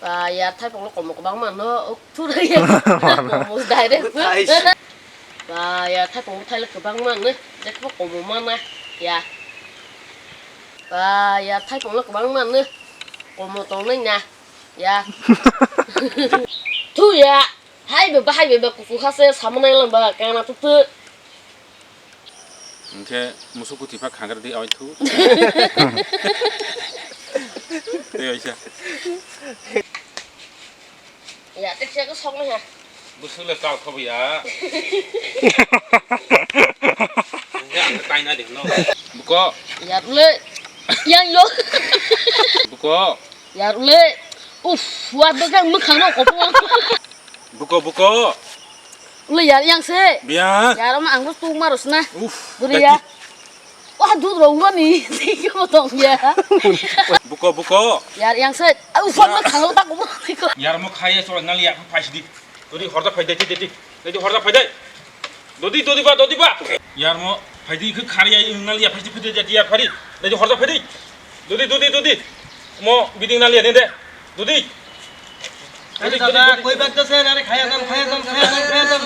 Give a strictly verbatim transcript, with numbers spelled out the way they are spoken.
Ba ya, thaipung lo komo kwbangma no, ok, thura ya. Komo direct. Thai si. Ba ya, thaipung bwthai lo kwbangma no, jekbo komo mana ya. Ba ya, thaipung lo kwbangma no, komo tongnai na ya. Thu ya, hai be bahai be kuku khase samanai lang ba kana tu tu. Hingke musuk kuti pha khangra di awai thu. Tei waisa. Ya, tek siya ko sok na ya. Busuk le kal khobo ya. Hingke ang tai na ding no. Buko. Ya, le. Yang yo. Buko. Ya, le. Uf, wa do kang mukhang no ko po. Buko, buko. Ule yar yang se. Biya. Yar ma ang tu ma rosna. Uf. Buri ya. Wah, dud ro uro ni. Thank you mo tong ya. Buko, buko. Yar yang se. Au, phone ma khalo ta ko. Yar mo khaya so nal ya phai sidi. Dodi horda phai dai, dai, dai. Dodi horda phai dai. Dodi, dodi ba, dodi ba. Yar mo phai di khari ya nal ya phai sidi phai dai ya phari. Dodi horda phai dai. Dodi, dodi, dodi. Mo biding nal ya de. Dodi. Dodi, dodi, dodi. Koi bak to se, are khaya dam, khaya dam, khaya dam, khaya dam.